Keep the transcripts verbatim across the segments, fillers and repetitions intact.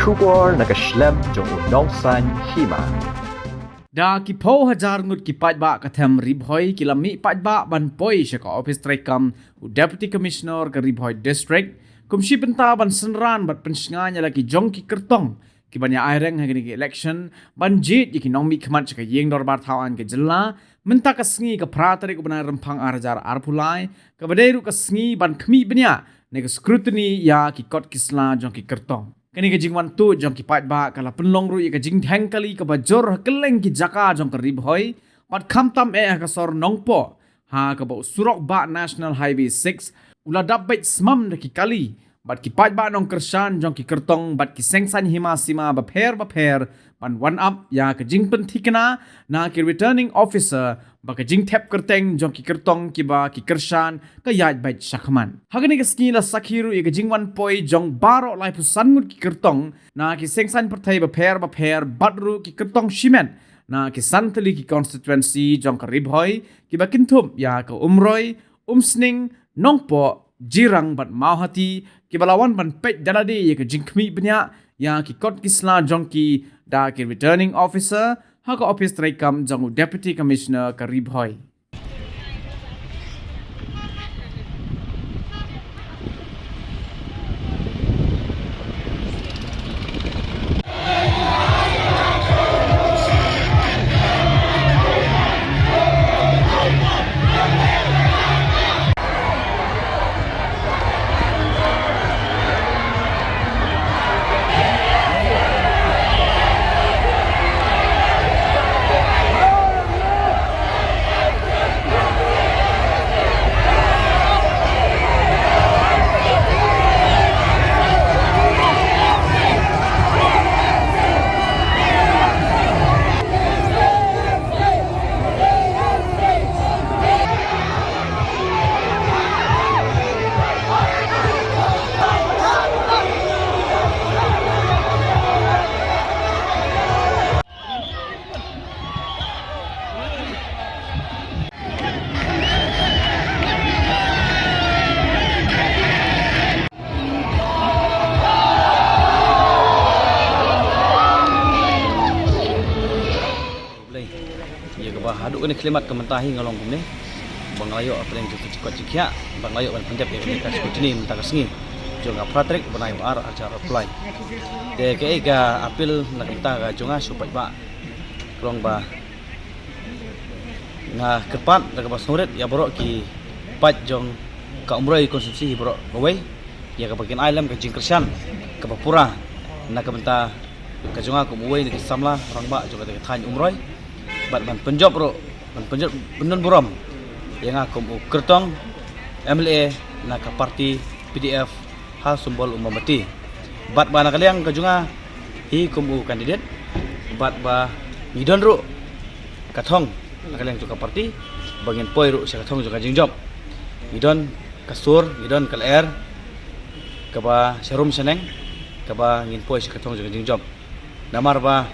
Khubor na ka shlem jong u nongsaiñ hima. Da ki phew hajar ngut ki paidbah ka them Ri Bhoi ki la mih paidbah ban poi sha ka ophis treikam u Deputy Commissioner ka Ri Bhoi District, kum shi bynta ban synran bad pynshngaiñ ïa la ki jong ki kyrtong ki ban ïa aireng ha kine ki election, ban jied ïa ki nongmihkhmat sha ka ïing dorbar thaw aiñ ka jylla, mynta ka sngi ka phra tarik u bnai Rymphang ar hajar arphew lai, kaba dei ruh ka sngi ban khmih bniah ne ka scrutiny ïa ki kot ki sla jong ki kyrtong. Kane ka jingwan tuid jong ki paidbah ka la pynlong ruh ïa ka jingdheng kali kaba jur ha kylleng ki jaka jong ka Ri Bhoi, bad khamtam eh ha ka sor Nongpoh, ha kaba u surok bah National Highway six u la dap beit smam da ki kali, bad ki paidbah nongkyrshan jong ki kyrtong bad ki seng saiñ hima sima bapher bapher ban wan ap ïa ka jingpynthikna na ki returning officer ba ka jingthep kyrteng jong ki kyrtong kiba ki kyrshan ka ïaid beit shakhmat. Ha kane ka sngi la sakhi ruh ïa ka jingwan poi jong baroh laiphew san ngut ki kyrtong na ki seng saiñ pyrthei bapher bapher bad ruh ki kyrtong shimet na ki san tylli ki constituency jong ka Ri Bhoi, kiba kynthup ïa ka Umroi, Umsning, Nongpoh, Jirang bad Mawhati, kiba la wan ban peit da lade ïa ka jingkhmih bniah ïa ki kot ki sla jong ki da ki returning officer ha ka ophis treikam jong u Deputy Commissioner ka Ri Bhoi. Blei. Ïa kaba haduh kane ka khlieh mat ka mynta hi nga long kumne. Ba nga la ïoh hapdeng jong ka jingkoit jingkhiah, ba nga la ïoh ban pyndep ïa kane ka scrutiny mynta ka sngi jong ka phra tarik bnai ar hajar arphew lai. Te kaei ka appeal na ka bynta ka jong nga sha u paidbah, ka long ba nga kyrpad da kaba sngewrit ïa baroh ki paid jong ka Umroi constituency hi baroh kawei, ïa kaba kin ai lem ka jingkyrshan kaba pura na ka bynta ka jong nga kum uwei na ki samla rangbah jong kata ka thaiñ Umroi, bad ban pynjop ruh, ban pynjop pyndon burom ïa nga kum u kyrtong M L A na ka party P D F ha symbol u mombati. Bad ba na ka liang ka jong nga hi kum u candidate, bad ba ngi don ruh ka thong na ka liang jong ka party ba ngin poi ruh sha ka thong jong ka jingjop. Ngi don ka sur, ngi don ka lyer kaba sharum shaneng kaba ngin poi sha ka thong jong ka jingjop. Namar ba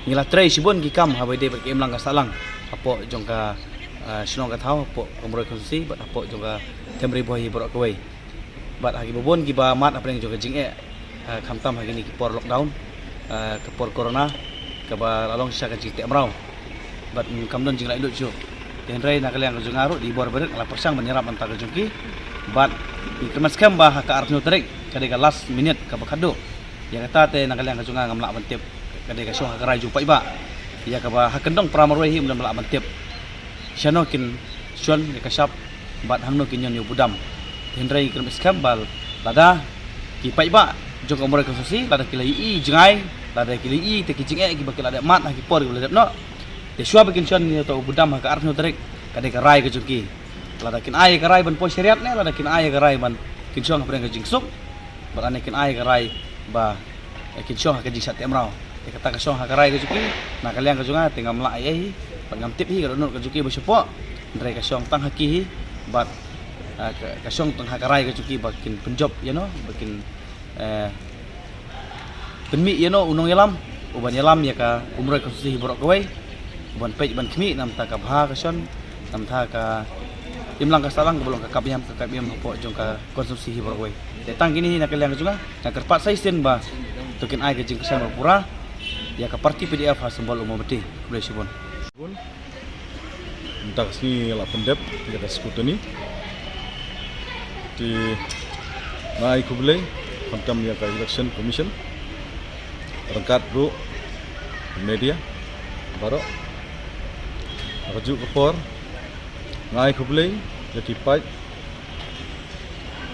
ngi la trei shibun ki kam haba ïadei bad ka imlang ka sahlang hapoh jong ka, ah, shnong ka thaw, hapoh ka Umroi constituency bad hapoh jong ka them Ri Bhoi hi baroh kawei. Bad ha kiba bun kiba mad hapdeng jong ka jingeh, ah, khamtam ha kine ki por lockdown, ah, ka por corona kaba la long shisha ka jingteh mraw. Bad, mm, kam don jinglaitluid shuh. Te hynrei na ka liang ka jong nga ruh, dei bor barit nga la pyrshang ban ïarap na ka bynta ka jong ki. Bad ngi kyrmen skhem ba ha ka arphew tarik ka dei ka last minute kaba khadduh. Ïa kata te na ka liang ka jong nga ngam lah ban tip. Ka dei ka shong ha ka rai jong u paidbah. Ïa kaba ha kyndong para marwei hi ngam lah ban tip shano kin shon ïa ka shap bad hangno kin ñion ïa u budam. Te hynrei ngi kyrmen skhem ba lada ki paidbah jong ka Umroi constituency lada ki la ïohi jngai, lada ki la ïohi te ki jingeh kiba ki la dep mad ha ki por kiba la dep noh. Te shuwa ba kin shon ïa uta u budam ha ka arphew tarik, ka dei ka rai ka jong ki. Lada kin ai ka rai ban poi shariat ne lada kin ai ka rai ban kin shong hapdeng ka jingsuk. Bad lane kin ai ka rai ba, eh, kin shong ha ka jingshah teh mraw. Te kata ka shong ha ka rai ka jong ki, na ka liang ka jong nga te ngam lah ei ei hi. Bad ngam tip hi ka dohnud ka jong ki ba shapoh. Hynrei ka shong tang ha ki hi. Bad, eh, ka, ka shong tang ha ka rai ka jong ki ba kin pynjop ïano, ba kin, eh, pynmih ïano u nongïalam uban ïalam ïa ka Umroi constituency hi baroh kawei, uban peit ban khmih na ka bynta ka bha ka shon, na ka bynta ka, Imlang ka sahlang kaba long ka kap ïam ka kap ïam hapoh jong ka constituency hi baroh kawei. Te tang kine hi na ka liang jong nga, nga kyrpad sa shisien ba to kin ai ka jingkyrshan ba pura ïa ka party P D F ha symbol u mombati. Khublei shibun. Mynta ka sngi la pyndep ïa ka scrutiny. Te nga ai khublei khamtam ïa ka Election Commission ryngkat ruh media baroh. Ha kajuh ka por nga ai khublei ïa ki paid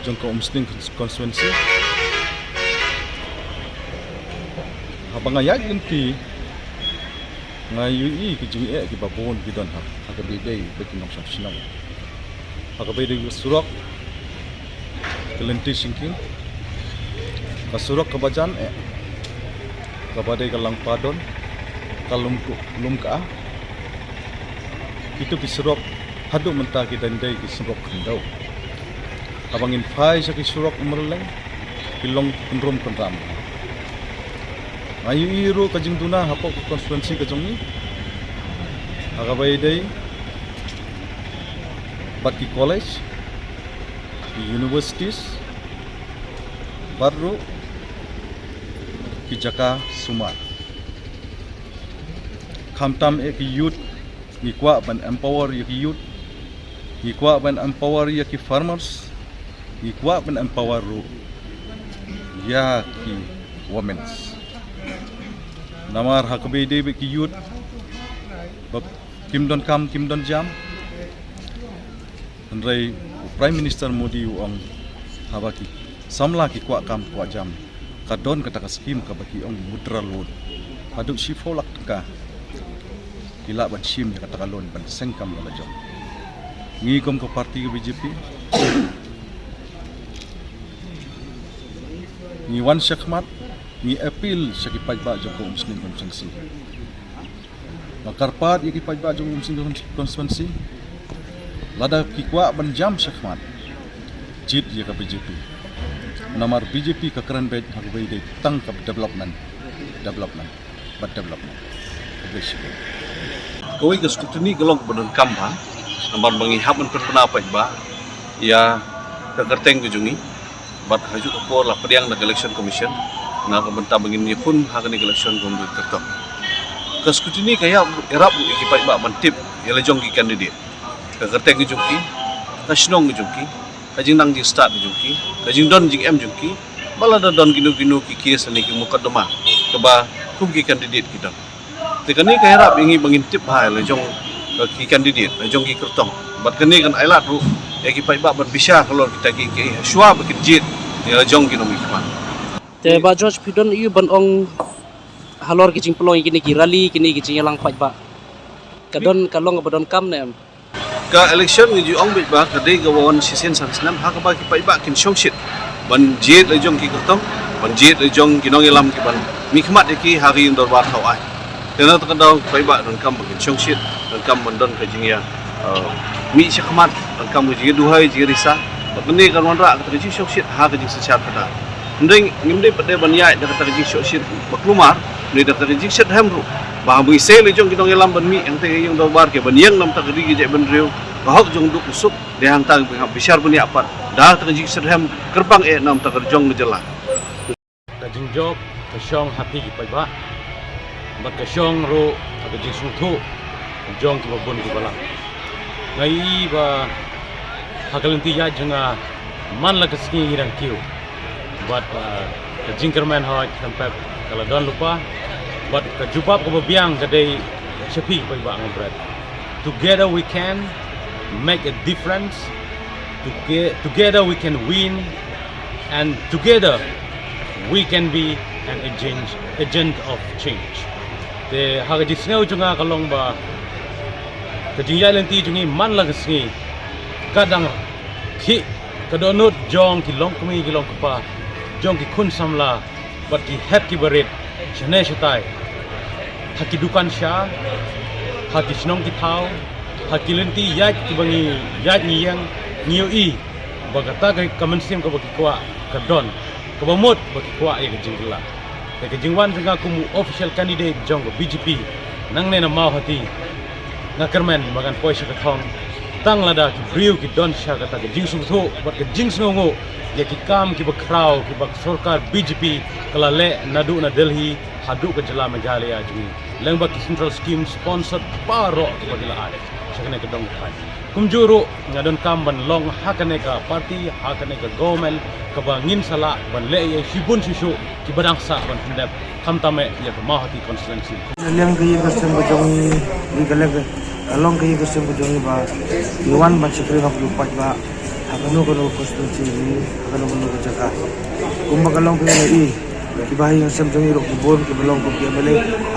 jong ka Umsning constituency. Haba nga ïaid lynti nga ïohi ki jingeh kiba bun ki don ha, ha kaba ïadei bad ki nongshong shnong. Ha kaba ïadei bad surok, ka lynti shingkieng, ka surok kaba jan eh, kaba dei ka Langpadon, ka Lum, Lumka. Kito ki surok haduh mynta ki dang dei ki surok khyndew. Haba ngin phai sha ki surok Umrylleng ki long kynrum kynram. Nga ïohi ruh ka jingduna hapoh ka constituency ka jong ngi ha kaba ïadei bad ki college, ki universities bad ruh ki jaka sumar. Khamtam eh ki youth, ngi kwah ban empower ïa ki youth, ngi kwah ban empower ïa ki farmers, ngi kwah ban empower ruh ïa ki women's. Namar ha kaba ïadei bad ki youth ba kim don kam kim don jam. Hynrei u Prime Minister Modi u ong haba ki samla ki kwah kam kwah jam, ka don kata ka skim kaba ki ong mudra loan. Haduh shiphew lak tyngka ki lah ban shim ïa kata ka loan ban seng kam ïa la jong. Ngi kum ka party ka B J P ngi wan shakhmat, ngi appeal sha ki paidbah jong ka Umsning constituency. Nga kyrpad ïa ki paidbah jong Umsning constituency, lada ki kwah ban jam shakhmat, jied ïa ka B J P. Namar B J P ka kren beit ha kaba ïadei tang ka development, development bad development. Khublei shibun. Kawei ka scrutiny ka long kaba donkam bha, namar ba ngi hap ban pynbna paidbah ïa ka kyrteng ka jong ngi. Bad ha kajuh ka por la pdiang da ka Election Commission na ka bynta ba ngin ïakhun ha kane ka election kum ka kyrtong. Ka scrutiny ka ïarap, ïarap ruh ïa ki paidbah ban tip ïa la jong ki candidate, ka kyrteng ka jong ki, ka shnong ka jong ki, ka jingnang jingstad ka jong ki, ka jingdon jingem jong ki, ba lada don kino kino ki case ne ki mukotduma kaba kum ki candidate ki don. Te kane ka ïarap ïa ngi ba ngin tip bha ïa la jong, eh, ki candidate, la jong ki kyrtong. Bad kane kan ailad ruh ïa ki paidbah ban bishar halor kita kiei kiei shuwa ba kin jied ïa la jong ki nongmihkhmat. Te Bah George, phi don aïu ban ong halor ki jingpynlong ïa kine ki rally, kine ki jingïalang paidbah? Ka don, ka long kaba donkam ne em? Ka election ngi ju ong beit ba ka dei kaba wan shisien san snem ha kaba ki paidbah kin shongshit ban jied la jong ki kyrtong, ban jied la jong ki nongïalam kiban mihkhmat ïa ki ha ka ïing dorbar thaw aiñ. Te na kata ka daw ki paidbah donkam ba kin shongshit, donkam ban don ka jingïa, eh, mih shakhmat, donkam ka jingïaduhai, jingïarisa. Bad mynne kan wanrah kata ka jingshongshit ha ka jingsynshar khadar. Hynrei ngim dei pat de ban ïaid da kata ka jingshongshit ba kulmar, ne da kata ka jingshitrhem ruh. Ba haba ngi sei la jong ki nongïalam ban mih hangta ka ïing dorbar, ki ban ïeng na bynta ka ri ka jaitbynriew, ka hok jong u duk u suk, dei hangta ngi hap bishar bniah pat da kata ka jingshitrhem kyrpang eh na bynta ka jong ka jylla. Ka jingjop ka shong ha phi ki paidbah, bad ka shong ruh ha ka jingsngewthuh jong kiba bun kiba lam. Nga ïohi ba ha ka lynti ïaid jong nga man la ka sngi ngi dang kiew. Bad, ah, ka jingkyrmen hoi khlem pep ka la don lypa. Bad ka jubab kaba biang ka dei sha phi ki paidbah, nga bret. Together we can make a difference. Toge-, together we can win. And together we can be an agent, agent of change. Te ha ka jingsngew jong nga ka long ba ka jingïaid lynti jong ngi man la ka sngi ka dang khih ka dohnud jong ki longkmie ki longkpa, jong ki khun samla bad ki hep ki barit shane shatai, ha ki dukan sha, ha ki shnong ki thaw, ha ki lynti ïaid kiba ngi ïaid ngi ïeng, ngi ïohi ba kata ka, ka mynsiem kaba ki kwah ka don, kaba mut ba ki kwah ïa ka jingkylla. Te ka jingwan jong nga kum u official candidate jong ka B J P nangne na Mawhati, nga kyrmen ba ngan poi sha ka thong Tang lada ki briew ki don sha kata ka jingsngewthuh bad ka jingsngewnguh ïa ki kam kiba khraw kiba ka sorkar B J P ka la leh naduh na Delhi haduh ka jylla Meghalaya jong ngi, lyngba ki central scheme sponsored baroh kiba ki la ai sha kane ka dong ka thaiñ. Kumjuh ruh nga donkam ban long ha kane ka party, ha kane ka government kaba ngin sa lah ban leh ïa shibun shisha kiba dang sah ban pyndep, khamtam eh ïa ka Mawhati constituency. Ka liang ka ïing ka sem ka jong ngi, ngi ka leh ka long ka ïing ka sem ka jong ngi ba ngi wan ban shakri hok ïa u paidbah ha kano kano ka constituency, ha kano kano ka jaka. Kumba ka long ka ïing ka ïing kiba ha ïing ka sem jong ngi ruh ki bun kiba long kum ki M L A,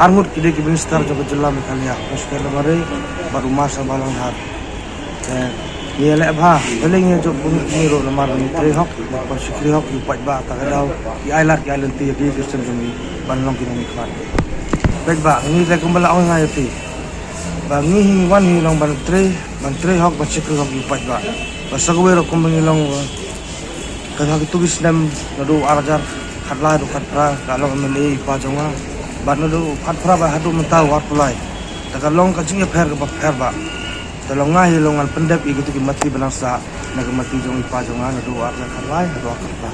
arngut ki dei ki minister jong ka jylla Meghalaya, Constable Lamare bad u Marsha Bhalang Dhar. Te ngi ïaleh bha, balei ngi ïa jop bun ngi ruh namar ngi trei hok, ngi pynshakri hok ïa u paidbah, ta ka daw ki ai lad ki ai lynti ïa ki ïing ki sem jong ngi ban long ki nongmihkhmat. Paidbah, ngi te kumba la ong nga ïa phi ba ngi hi ngi wan hi long ban trei, ban trei hok, ban shakri hok ïa u paidbah. Ba sa kawei ruh kumba ngi long, uh, ka ha kitu ki snem naduh ar hajar khatlai haduh khatphra ka long M L A i pa jong nga. Bad naduh khatphra bad haduh mynta u arphew lai. Te ka long ka jingïapher kaba pher bha. Te long nga hi long ngan pyndep ïa kitu ki mati ba nang sah na ka mati jong i pa jong nga naduh ar hajar khatlai haduh ar khatphra.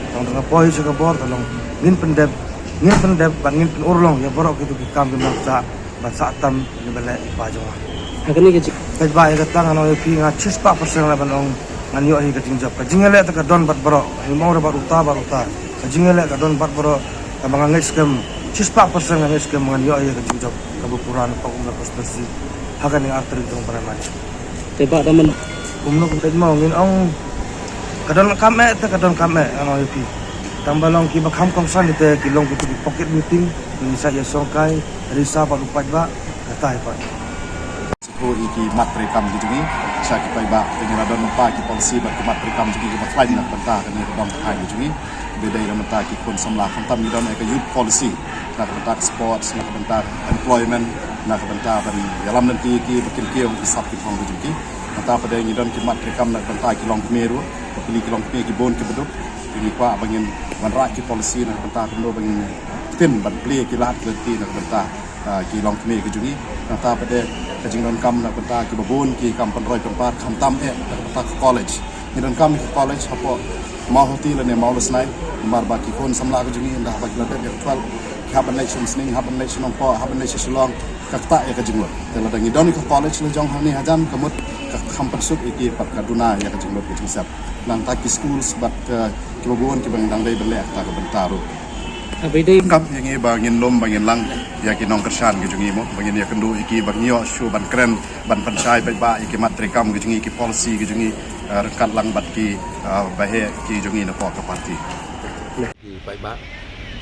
Te long da nga poi sha ka bor te long ngin pyndep, ngin pyndep bad ngin pynurlong ïa baroh kitu ki kam ki nang sah ban sah tam ïa ba leh i pa jong nga. Ha kane ka jing- Paidbah, ïa kata ngan ong ïa phi, nga shispah percent lah ban ong ngan ïoh hi ka jingjop. Ka jingïaleh te ka don bad baroh, ngi ong re bad uta bad uta. Ka jingïaleh ka don bad baroh, kaba nga ngeit skhem shispah percent nga ngeit skhem ngan ïoh hi ka jingjop kaba pura na Pakumbulak constituency ha kane ka ar tarik jong u bnai March. Te ba da man kumno kumta mo ngin ong ka don kam eh te ka don kam eh, ngan ong ïa phi. Tang ba long kiba kham kongsan te ki long kitu ki pocket meeting, ngin sa ïa sngewkai risa bad u paidbah. Kata hi pat. Shu ïa ki mat treikam ki jong ngi sha ki paidbah, te ngi la don mynta ki policy bad ki mat treikam jong ngi kiba khlaiñ na ka bynta kane ka dong ka thaiñ ka jong ngi. Ba dei na ka bynta ki khun samla, khamtam ngi don ïa ka youth policy na ka bynta ka sports, na ka bynta employment, na ka bynta ban ïalam lynti ïa ki ba kin kiew ki sap ki phong ka jong ki. Nangta pat de ngi don ki mat treikam na ka bynta ki longkmie ruh, ba kine ki longkmie ki bun kiba duk. Te ngi kwah ba ngin wanrah ki policy na ka bynta kumno ba ngin ktien ban plie ki lad ki lynti na ka bynta ah, ki longkmie ki jong ngi. Nangta pat de ka jingdonkam na ka bynta kiba bun ki kam pynroi pynpar, khamtam eh na ka bynta ka college. Ngi donkam ïa ka college hapoh Mawhati lane Mawlasnai, namar ba ki khun samla ki jong ngi ynda haba ki la dep ïa ka twelve ki hap ban leit sha Umsning, hap ban leit sha Nongpoh, hap ban leit sha Shillong, ka ktah ïa ka jinglut. Te lada ngi don ïa ka college la jong hangne hajan, ka mut ka kham pynsuk ïa ki bad ka duna ïa ka jinglut ka jingsep. Nangta ki schools bad, eh, kiba bun kiba ngi dang dei ban leh ha kata ka bynta ruh. Haba ïadei kam ïa ngi ba ngin lum ba ngin lang ïa ki nongkyrshan ki jong ngi mo, ba ngin ïakynduh ïa ki, ba ngin ïoh shuh ban kren ban pynshai paidbah ïa ki mat treikam ki jong ngi, ki policy ki jong ngi, eh, ryngkat lang bad ki, eh, baheh ki jong ngi napoh ka party. Ki paidbah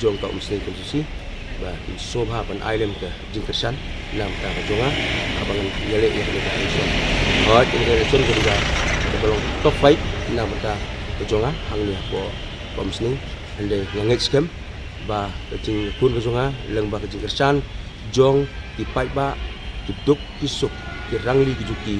jong ka Umsning constituency ba kin sngewbha ban ai lem ka jingkyrshan na ka bynta ka jong nga haba ngan ïaleh ïa kane ka election. Hooid, kane ka election ka dei kaba long top fight na ka bynta ka jong nga hangne hapoh ka Umsning. Hynrei nga ngeit skhem ba ka jingkun ka jong nga lem bad ka jingkyrshan jong ki paidbah, ki duk ki suk, ki rangli ki juki,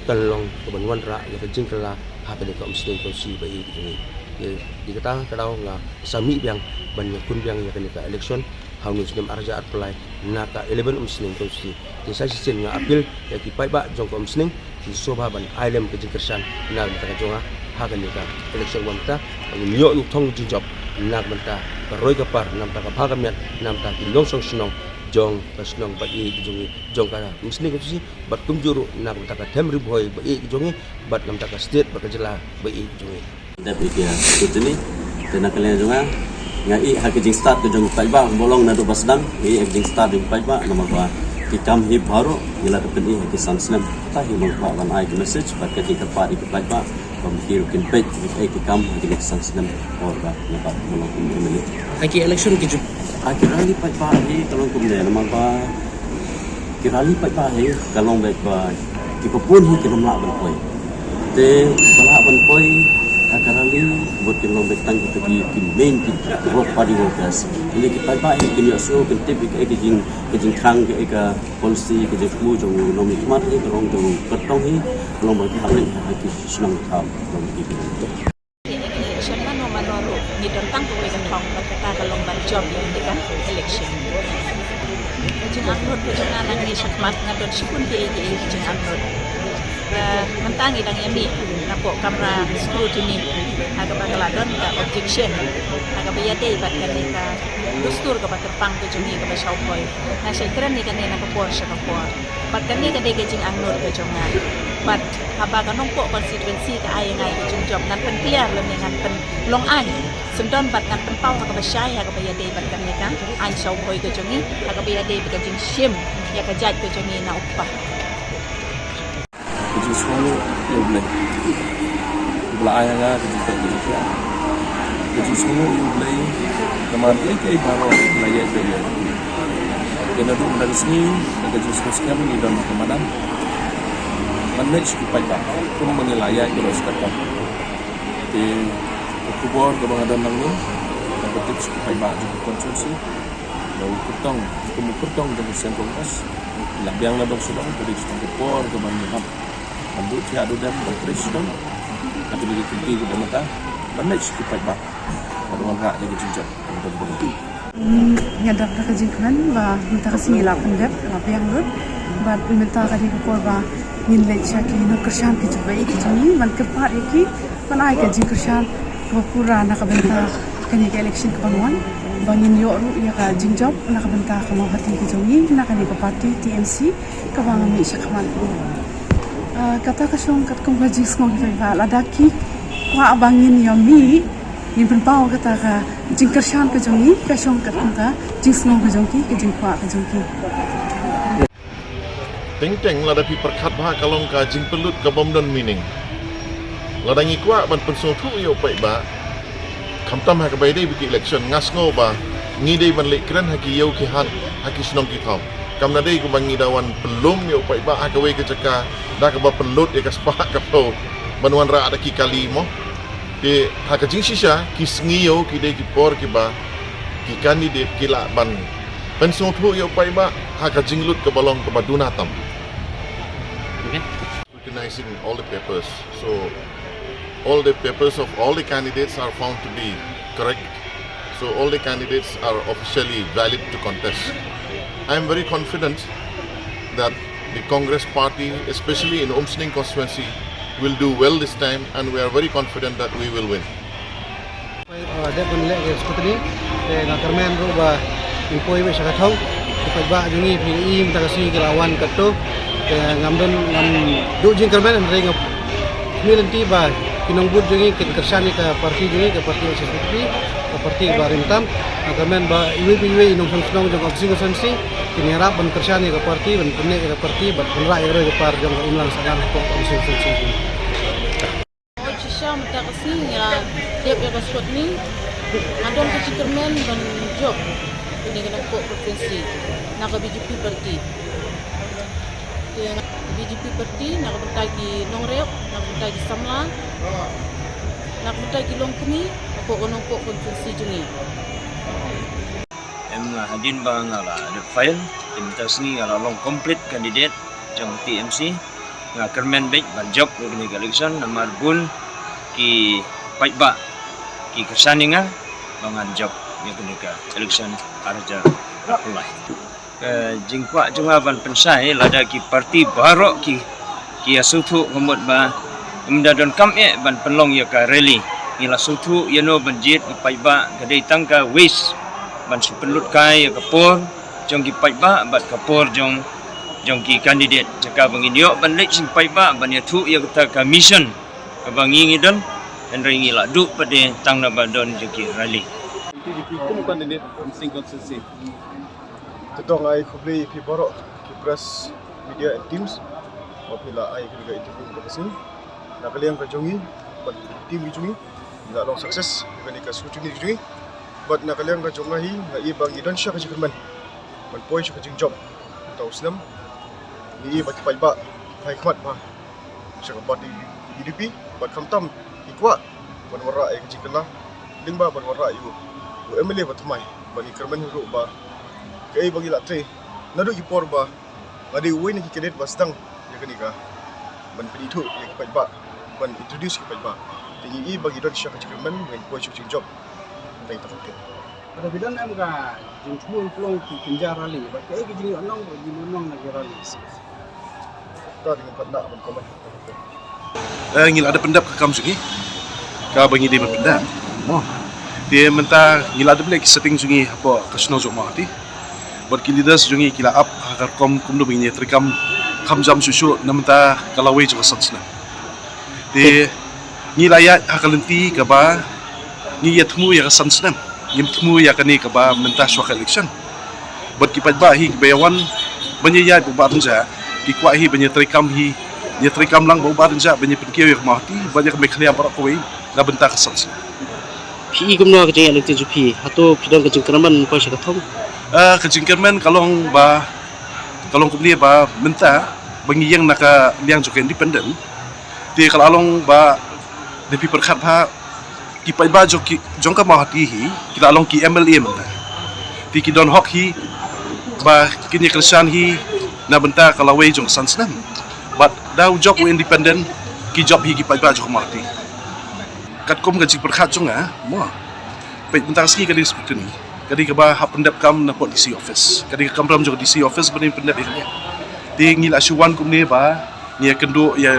kan long kaban wanrah ïa ka jingkylla ha kane ka Umsning constituency ba ïeit ka jong ngi. Ïa kata ka daw nga sa mih biang ban ïakun biang ïa kane ka election ha une u snem ar hajar arphew lai na ka eleven Umsning constituency. Te sa shisien nga appeal ïa ki paidbah jong ka Umsning, kin sngewbha ban ai lem ka jingkyrshan na ka bynta ka jong nga ha kane ka election ba mynta, ba ngin ïoh ïa u thong jingjop na ka bynta ka roi ka par, na ka bynta ka bha ka miat, na ka bynta ki nongshong shnong jong ka shnong ba ïeit ka jong ngi, jong ka Umsning constituency, bad kumjuh ruh na ka bynta ka them Ri Bhoi ba ïeit ka jong ngi, bad na ka bynta ka state bad ka jylla ba ïeit ka jong ngi. Dep ïa ki ha scrutiny. Te na ka liang jong nga, nga ïeh ha ka jingstad ka jong ki paidbah, ba long naduh ba sdang, nga ïeh ha ka jingstad jong ki paidbah, namar ba ki kam hi baroh ngi la dep pyni ha ki san snem. Kata hi nga kwah ban ai ka message bad ka jingkyrpad ïa ki paidbah ba ma ki ruh kin peit ïa ki kam ha kine ki san snem por ba nga bat ban long kum M L A. Ha ki election ki jong, ha ki rally paidbah hi ka long kumne, namar ba ki rally paidbah hi ka long beit ba kiba bun hi kim lah ban poi. Te kiba lah ban poi ha ka rally bad kin long beit tang kita ki, ki main ki road party workers. Hynrei ki paidbah hi kin ïohsngew, kin tip ïa ka jing, ka jingkhang, ka policy, ka jingthmu jong u nongmihkhmat hi, ka long jong u kyrtong hi ka long ba ki hap leit ha ki shnong thaw. Election mano mano ruh ngi don tang kawei ka thong, bad kata ka long ban jop ïa kane ka election. Ka jingangnud ka jong nga nangne shakhmat nga don shibun kiei kiei ki jingangnud. Mynta ngi dang ïa mih napoh kamra scrutiny ha kaba ka la don ka objection ha kaba ïadei bad kane ka dustur kaba kyrpang ka jong ngi kaba shaw poi. Nga shait kren ïa kane na ka por sha ka por. Bad kane ka dei ka jingangnud ka jong nga. Bad haba ka Nongpoh constituency ka ai ïa nga ïa ka jingjop, ngan pynclear lane ngan pynlong aiñ. Syndon bad ngan pynpaw ha kaba shai ha kaba ïadei bad kane ka aiñ shaw poi ka jong ngi ha kaba ïadei bad ka jingshim ïa ka jait ka jong ngi na u kpa. Ka jingsngewnguh ïa U Blei uba la ai ha nga ka jingthoh ka jingthiah. Ka jingsngewnguh ïa U Blei namar kiei kiei baroh la ïaid beit ïa nga. Naduh mynta ka sngi ka jingsngew skhem ngi don ha ka madan ban leit sha ki paidbah kumba ngi la ïaid baroh shi katta. Te ka khubor kaba nga don nangne, nga tip sha ki paidbah jong ka constituency ba u kyrtong, kum u kyrtong jong ka Seng Congress, la biang na dong sha dong, ka dei ka por kaba ngi hap ban duh thiah duh dem, ban trei sha dong. Ka dei ka kynti kaba mynta ban leit sha ki paidbah ban wanrah ïa ka jingjop kaba don. Nga dap da ka jingkmen ba mynta ka sngi la pyndep, la biang lut. Bad mynta ka dei ka por ba ngin leit sha ki nongkyrshan ki jong baroh ki jong ngi ban kyrpad ïa ki ban ai ka jingkyrshan kaba pura na ka bynta kane ka election kaba wan, ba ngin ïoh ruh ïa ka jingjop na ka bynta ka mawhati ka jong ngi na kane ka party T M C kaba nga mih sha khmat. Ah, kata ka shong katkum ka jingsngew ki paidbah, lada ki kwah ba ngin ïa mih, ngin pynpaw kata ka jingkyrshan ka jong ngi, ka shong katkum ka jingsngew ka jong ki, ka jingkwah ka jong ki. Teng teng lada phi pyrkhat bha ka long ka jingpynlut ka bym don meaning. Lada ngi kwah ban pynsngewthuh ïa u paidbah, khamtam ha kaba ïadei bad ki election, nga sngew ba ngi dei ban leit kren ha ki ïew ki hat, ha ki shnong ki thaw. Kam dei kumba ngi da wan pynlum ïa u paidbah ha kawei ka jaka da kaba pynlut ïa ka spah ka phew ban wanrah da ki kali mo. Te ha ka jingshisha ki sngi ïew ki dei ki por kiba ki candidate ki lah ban pynsngewthuh ïa u paidbah ha ka jinglut kaba long kaba duna tam. Scrutinizing all the papers. So all the papers of all the candidates are found to be correct. So all the candidates are officially valid to contest. I am very confident that the Congress party, especially in Umsning constituency, will do well this time, and we are very confident that we will win. Poi, uh, dep ban leh ka scrutiny, te nga kyrmen ruh ba ngin poi beit sha ka thong. Ki paidbah jong ngi phi i mynta ka sngi ki la wan katto. Te ngam don, ngam duh jingkyrmen, hynrei nga mih lynti ba ki nongbud jong ngi kin kyrshan ïa ka party jong ngi, ka party H S P D P, ka party ba rim tam. Nga kyrmen ba iwei pa iwei i nongshong shnong jong ka Umsning constituency kin ïarap ban kyrshan ïa ka party, ban pynneh ïa ka party, ban pynrah ïa ka roi ka par jong ka imlang sahlang hapoh ka Umsning constituency. Shisha mynta ka sngi nga dep ïa ka scrutiny, nga don ka jingkyrmen ban jop ïa kane ka Nongpoh constituency na ka B J P party. Te na ka B J P party na ka bynta ki nongrep, na ka bynta ki samla, na ka bynta ki longkmie hapoh ka Nongpoh constituency jong ngi. Em, nga hadien ba nga la dep file, te mynta ka sngi nga la long complete candidate jong ka T M C. Nga kyrmen beit ban jop ïa kane ka election namar bun ki paidbah ki kyrshan ïa nga ba ngan jop ïa kane ka election ar hajar arphew lai. Ka jingkwah jong nga ban pynshai, lada ki party baroh ki, ki ïa sngewthuh ka mut ba ym da donkam eh ban pynlong ïa ka rally. Ngi la sngewthuh ïa no ban jied ki paidbah, ka dei tang ka waste ban shu pynlut kai ïa ka por jong ki paidbah bad ka por jong, jong ki candidate. Jaka ba ngin ïoh ban leit sha ki paidbah ban ïathuh ïa kata ka mission kaba ngi ngi don, hynrei ngi la duh pat de tang naba don jong ki rally. Kum candidate Umsning constituency, te to nga ai khublei ïa phi baroh ki press, media and teams ba phi la ai kane ka interview mynta ka sngi. Na ka liang ka jong ngi bad ki team ki jong ngi, ngi la long success ïa kane ka scrutiny ka jong ngi. Bad na ka liang ka jong nga hi, nga i ba ngi don shisha ka jingkyrmen ban poi sha ka jingjop mynta u snem. Ngi i ba ki paidbah ki phai khmat bha sha ka party U D P, bad khamtam ki kwah ban wanrah ïa ka jingkylla lyngba ban wanrah ïa u, u M L A ba thymmai. Bad ngi kyrmen ruh ba kaei ba ngi la trei naduh ki por ba nga dei uwei na ki candidate ba sdang ïa kane ka ban pynithuh ïa ki paidbah, ban introduce ki paidbah. Te ngi i ba ngi don shisha ka jingkyrmen ban poi sha ka jingjop. Tang ïa kata. Lada phi don em ka jingthmu pynlong ki kynja rally, bad kaei ka jingïohnong, ka jingïohnong na ki rally? Ta dei ngam pat lah ban comment. Eh, ngi la da pyndep ka kam jong ngi, ka ba ngi dei ban pyndep. Mo. Te mynta ngi la da pyndep ki setting jong ngi hapoh ka shnong jong Mawhati. Bad ki leaders jong ngi ki la ap ha ka rukom kumno ba ngin ïa treikam kham jam shuh shuh na mynta ka lawei jong ka san snem. Te ngi la ïaid ha ka lynti kaba ngi ïa thmu ïa ka san snem. Ngim thmu ïa kane kaba mynta shuwa ka election. Bad ki paidbah hi kiba ïa wan ban ïa ïaid bad Bah Rynjah, ki kwah hi ban ïa treikam hi, ïa treikam lang bad Bah Rynjah ban ïa pynkiew ïa ka Mawhati bad ïa ka Meghalaya baroh kawei na bynta ka san snem. Phi i kumno ka jingïaid lynti jong phi? Hato phi don ka jingkyrmen poi sha ka thong? Ah, ka jingkyrmen ka long ba, ka long kumne ba mynta ba ngi ïeng na ka liang jong ka independent. Te ka la long ba, da phi pyrkhat bha, ki paidbah jong ki, jong ka Mawhati hi, ki la long ki M L A mynta. Te ki don hok hi ba kin ïa kyrshan hi na bynta ka lawei jong ka san snem. Bad da u jop u independent, ki jop hi ki paidbah jong ka Mawhati. Katkum ka jingpyrkhat jong nga, mo. Peit mynta ka sngi ka dei scrutiny. Ka dei kaba hap pyndep kam na pdeng D C office. Ka dei ka kamram jong D C office ban pyndep ïa kane. Te ngi la shu wan kumne ba ngi ïa kynduh ïa,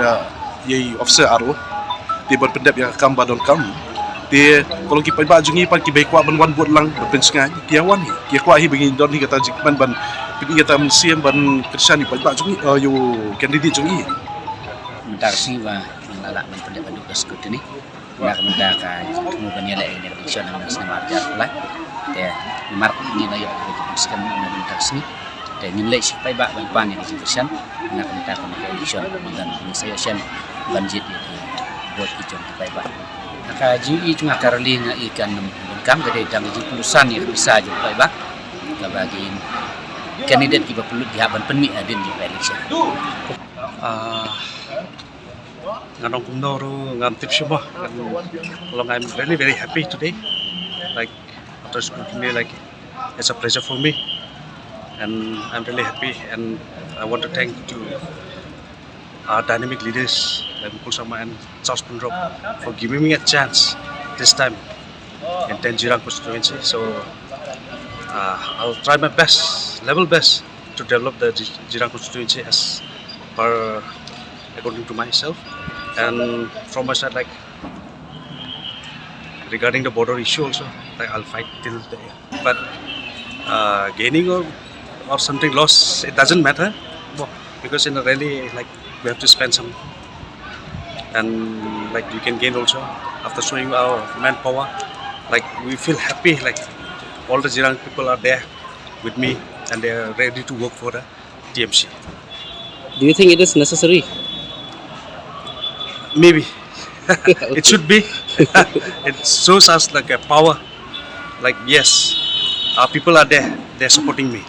ïa i officer R O. Te ban pyndep ïa ka kam ba donkam. Te ka long ki paidbah jong ngi pat kiba kwah ban wan vote lang ban pynsngew, ki ïa wan hi. Ki ïa kwah hi ba ngin don hi kata jingkmen ban pyni kata mynsiem ban kyrshan ïa u paidbah jong ngi, eh, ïa u candidate jong ngi. Mynta ka sngi ba ngi la lah ban pyndep haduh ka scrutiny. Na ka bynta ka jingthmu ban ïaleh ïa ka election ha ka snem ar hajar arphew lai. Te namar ngi la ïoh ïa ka jingpynsngew na ka bynta ka sngi. Te ngin leit sha ki paidbah ban pan ïa ka jingkyrshan na ka bynta ka election. Ngi don, ngi sa ïoh shen ban jied ïa ki vote ki jong ki paidbah. Ha ka jingïohi jong nga, ka rally nga i kan ym donkam, ka dei tang ka jingpyndonkam ïa ka pisa jong ki paidbah kaba ki candidate kiba pynlut ki hap ban pynmih hadien jong ka election. Ah, Nga ong kumno ruh ngam tip shuh mo. Kan long, I'm really very happy today. Like, after scrutiny, like, it's a pleasure for me, and I'm really happy. And I want to thank to our dynamic leaders like Mukul Sangma and Charles Pynrop for giving me a chance this time in ten Jirang constituency. So, uh, I'll try my best, level best, to develop the Ji-, Jirang constituency as per according to myself. And from my side, like, regarding the border issue also, like, I'll fight till the end. But, uh, gaining or, or something lost, it doesn't matter, because in a rally, like, we have to spend some, and, like, we can gain also after showing our manpower. Like, we feel happy, like, all the Jirang people are there with me and they are ready to work for the T M C. Do you think it is necessary? Maybe. It should be. It shows us, like, a power. Like, yes, our people are there. They're supporting me.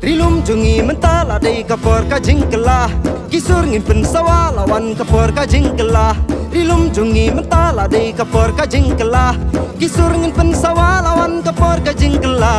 Ri lum jong ngi mynta la dei ka por ka jingkylla. Ki sur ngin pynsawa la wan ka por ka jingkylla. Ri lum jong ngi mynta la dei ka por ka jingkylla. Ki sur ngin pynsawa la wan ka por ka jingkylla.